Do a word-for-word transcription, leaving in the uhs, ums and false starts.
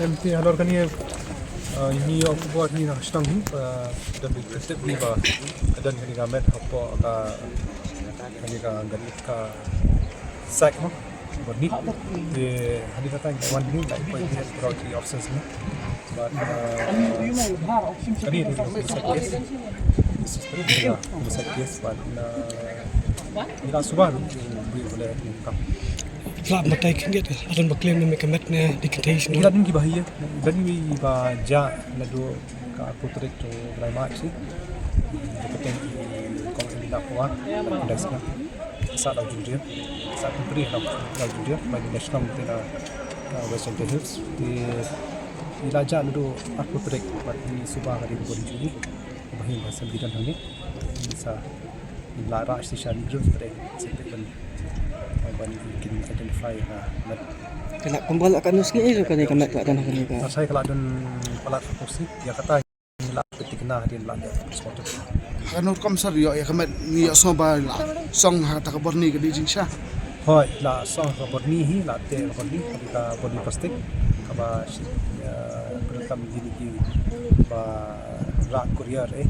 Em, te halor kane, eh, hynñiew October hi na shnong hi, eh, da bit tip ni ba ka don kane ka met hapoh ka, kane ka, kane ka site mo, Borni. Te hadien kata ngi wan ni, like, poi ni, proud ki officers ni. But, eh, kane ni homicide case. This is the homicide case, but, eh, ngi la suba ruh, ngi la batai khyndiat, atan ba claim ne ka met ne decantation. Ngi la don kiba haya, don kiba jah naduh ka arphew tarik u bnai March hi. Ka pateng ki kong Elina Pua, Kondai Sngap. Sa Lawjungjia, sa Pynpri Lawjungjia, ba ngi na shnong te na, uh, West Jaintia Hills. Te ngi la jah naduh arphew tarik, bad ngi suba ka dei ka body jong ngi. Ba hi ba sem ki don hangne. Ngi sa, ngi la rah shisha ni group tre, sa te ban, ban kin identify ka met. Ka la kumba la katno sngi ïa kane ka met la don ha kane ka. Sa ka la don palat ha pyrsi, ïa kata ngi la thikna hadien la dep postmortem. Ha kano rukom sir ïoh ïa ka met, ngi ïohsngew ba la song ha kata ka Borni ka dei jingshisha. Hooid, la song ha ka Borni hi, la teh ha ka Borni, ka Borni plastik, kaba shi, eh, pyndonkam ïa kine kiba rah courier eh.